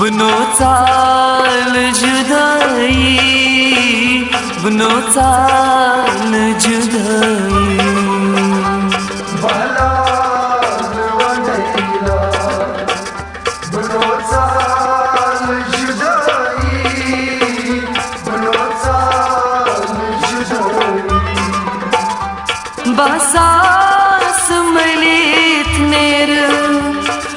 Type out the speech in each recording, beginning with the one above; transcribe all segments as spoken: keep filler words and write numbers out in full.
بنو ژال جدٲیی، بنو ژال جدٲیی۔ بہلال وندیلا، بنو ژال جدٲیی، بنو ژال جدٲیی۔ بہٕ ساس مٔلِتھ نیرٕ،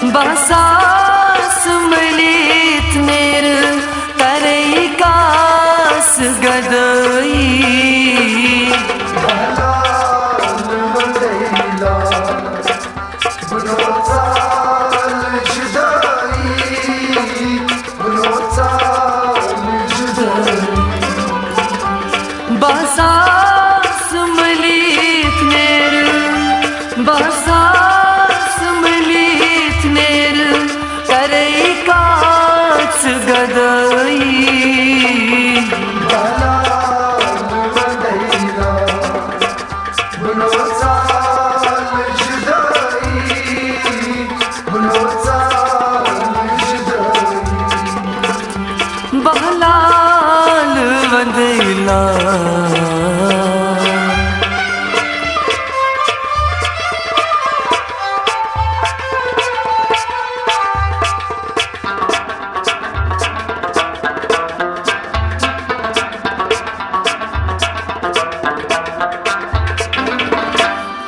بہٕ ساس مٔلِتھ نیرٕ، کرے کاس گدٲیی۔ بہلال وندیلا، بنو ژال جدٲیی، بنو ژال جدٲیی۔ بہٕ ساس مٔلِتھ نیرٕ، بہٕ ساس مٔلِتھ نیرٕ، کرے کاس گدٲیی۔ بہلال وندیلا، بنو ژال جدٲیی، بنو ژال جدٲیی۔ بہلال وندیلا۔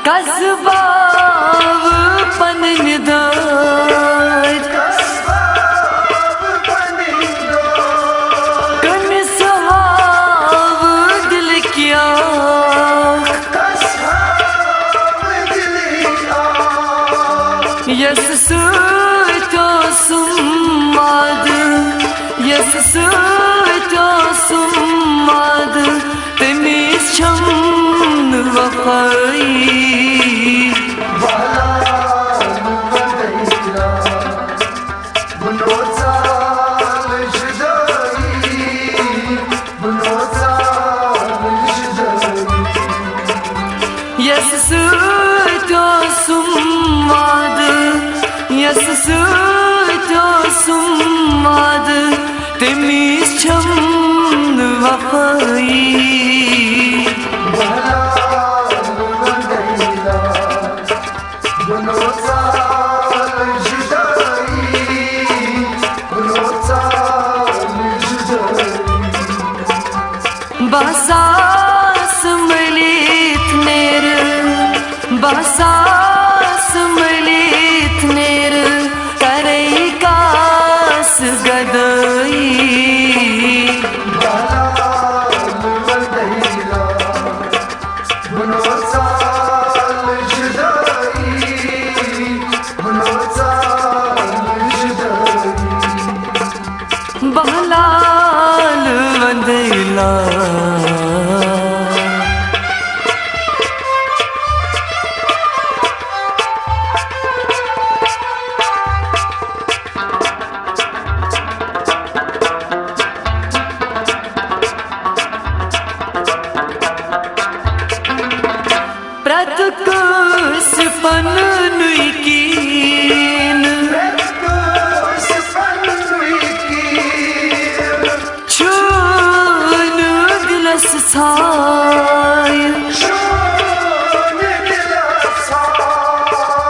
قصباو پنٕنۍ دٲدۍ، کٔمِس ہاوٕ دِلٕکۍ آہ؟ یَس سۭتۍ اوسُم وعدٕ، یَس سۭتۍ اوسُم وعدٕ، تٔمِس چھَم نہٕ وفٲیی۔ بہلال وندیلا، بنو ژال جدٲیی، بنو ژال جدٲیی۔ یَس سۭتۍ اوسُم وعدٕ، یَس سۭتۍ اوسُم وعدٕ، تٔمِس چھَم نہٕ وفٲیی۔ بہلال وندیلا، بنو ژال جدٲیی، بنو ژال جدٲیی۔ بہٕ ساس مٔلِتھ نیرٕ، بہٕ ساس مٔلِتھ نیرٕ، کرے کاس گدٲیی۔ بہلال وندیلا، بنو ژال جدٲیی، بنو ژال جدٲیی۔ بہلال وندیلا۔ پرٛٮ۪تھ کٲنٛسہِ پننُے کِنۍ، پرٛٮ۪تھ کٲنٛسہِ پننُے کِنۍ۔ چھُنہٕ دِلس ژھاے۔ چھُنہٕ دِلس ژھاے۔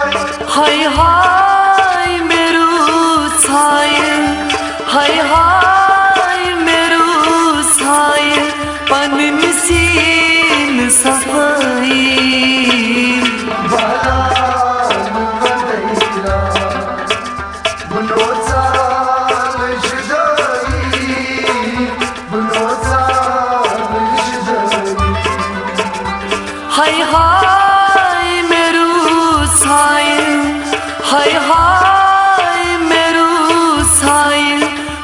ہاے ہاے مےٚ روٗز ژھاے، ہاے ہاے مےٚ روٗز ژھاے، پنٕنۍ سیٖنہٕ صفٲیی۔ بہلال وندیلا، بنو ژال جدٲیی، بنو ژال جدٲیی۔ ہاے ہاے مےٚ روٗز ژھاے، ہاے ہاے مےٚ روٗز ژھاے،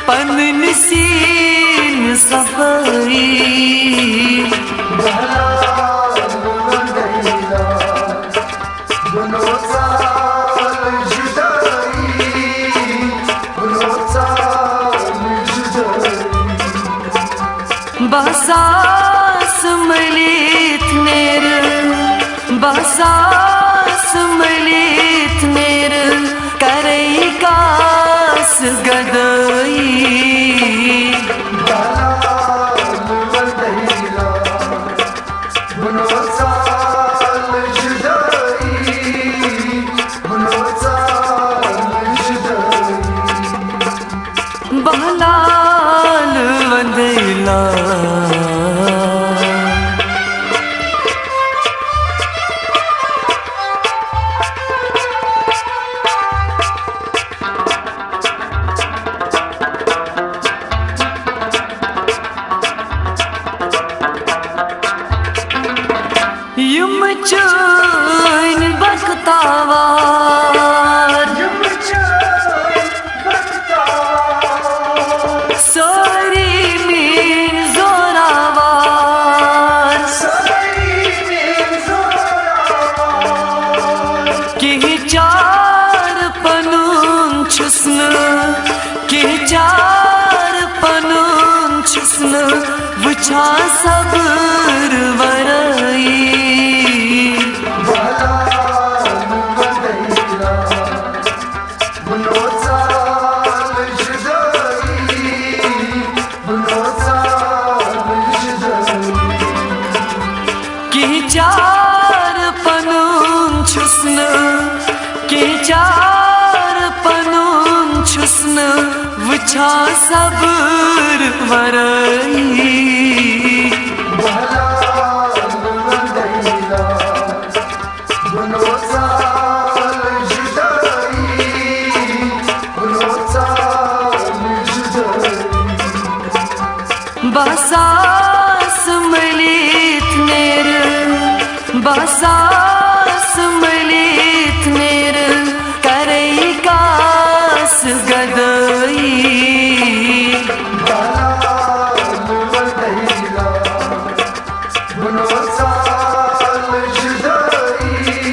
پنٕنۍ سیٖنہٕ صفٲیی۔ بہلال وندیلا، بنو ژال جدٲیی، بنو ژال جدٲیی۔ بہٕ ساس مٔلِتھ نیرٕ، بہٕ ساس مٔلِتھ نیرٕ، چٲنۍ بختاوار، یِم چٲنۍ بختاوار۔ سٲری میٲنۍ زوراوار، سٲری میٲنۍ زوراوار۔ کینٛہہ چار پنُن چھُس نہٕ، کینٛہہ چار پنُن چھُس نہٕ وٕچھان صبر ورٲیی۔ بہلال ودٲیلا، بہٕ نوژان جُدٲیی، بہٕ نوژان جُدٲیی۔ کینٛہہ چار پنُن چھُس نہٕ، کینٛہہ چار پنُن چھُس نہٕ وٕچھان صبر ورٲیی۔ بہلال ودٲیلا، بہٕ نوژان جُدٲیی، بہٕ نوژان جُدٲیی۔ بہٕ ساس مٔلِتھ نیرٕ، بہٕ ساس مٔلِتھ نیرٕ، کرے کاس گدٲیی۔ بہلال ودٲیلا، بہٕ نوژان جُدٲیی،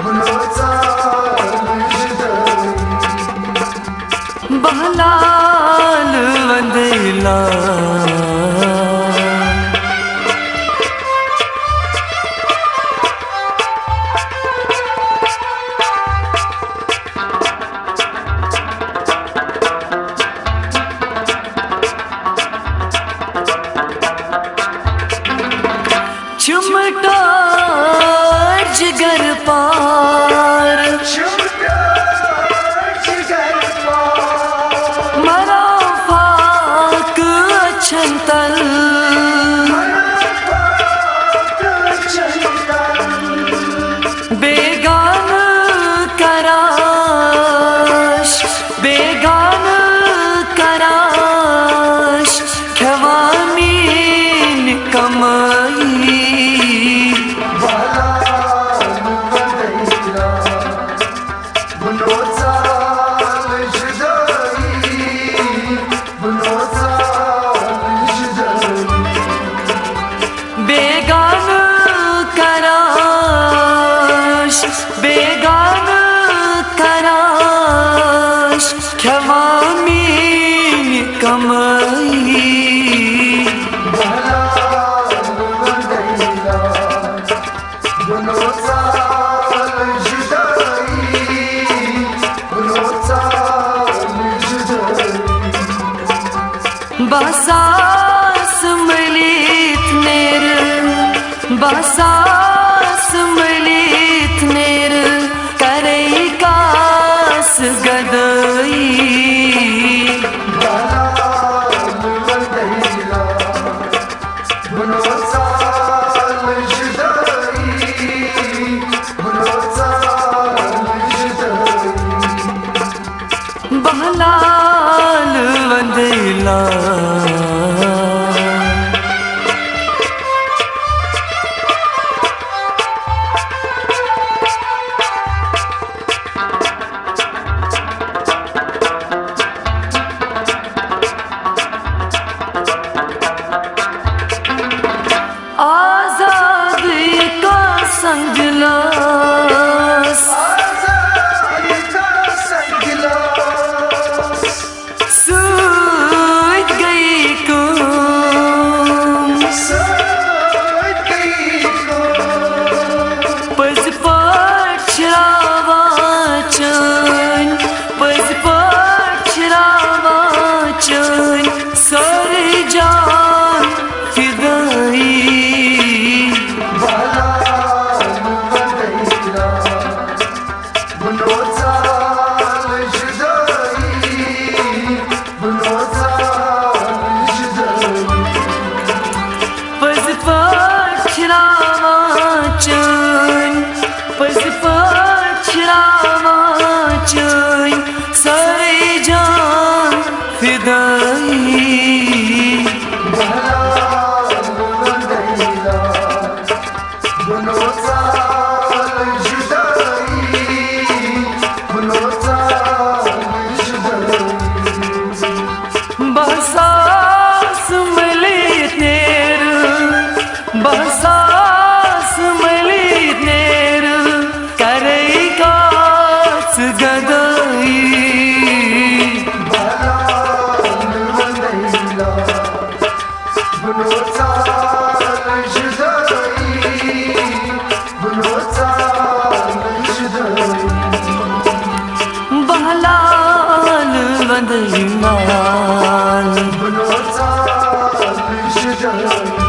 بہٕ نوژان جُدٲیی۔ بہلال ودٲیلا۔ چھُم ٹٲر جگر پار، چھُم ٹٲر جگر پار۔ مران فاقہٕ أچھن تل، مران فاقہٕ أچھن تل۔ بیگانہٕ کراش، بیگانہٕ کراش، کھٮ۪وان میٛٲنۍ کمٲیی۔ بہلال ودٲیلا، بہٕ نوژان جُدٲیی، بہٕ نوژان جُدٲیی۔ بیگانہٕ کراش، بیگانہٕ کراش، کھٮ۪وان میٛٲنۍ کمٲیی۔ بہلال ودٲیلا، بہٕ نوژان جُدٲیی، بہٕ نوژان جُدٲیی۔ بہٕ ساس مٔلِتھ نیرٕ، بہٕ ساس مٔلِتھ نیرٕ، کرے کاس گدٲیی۔ بہلال ودٲیلا، بہٕ نوژان جُدٲیی، بہٕ نوژان جُدٲیی۔ بہلال ودٲیلا۔ آزاد یہِ کاسن گِلاس، سۭتۍ ژال جدٲیی، بہٕ نوژال جدٲیی۔ بہٕ ساس مٔلِتھ نیرٕ، بہٕ ساس مٔلِتھ نیرٕ، کرے کتھ گدٲیی۔ بہٕ نوژال جدٲیی، بہٕ نوژال جدٲیی۔ بہلال وندے لال۔ بہٕ نوژال جدٲیی۔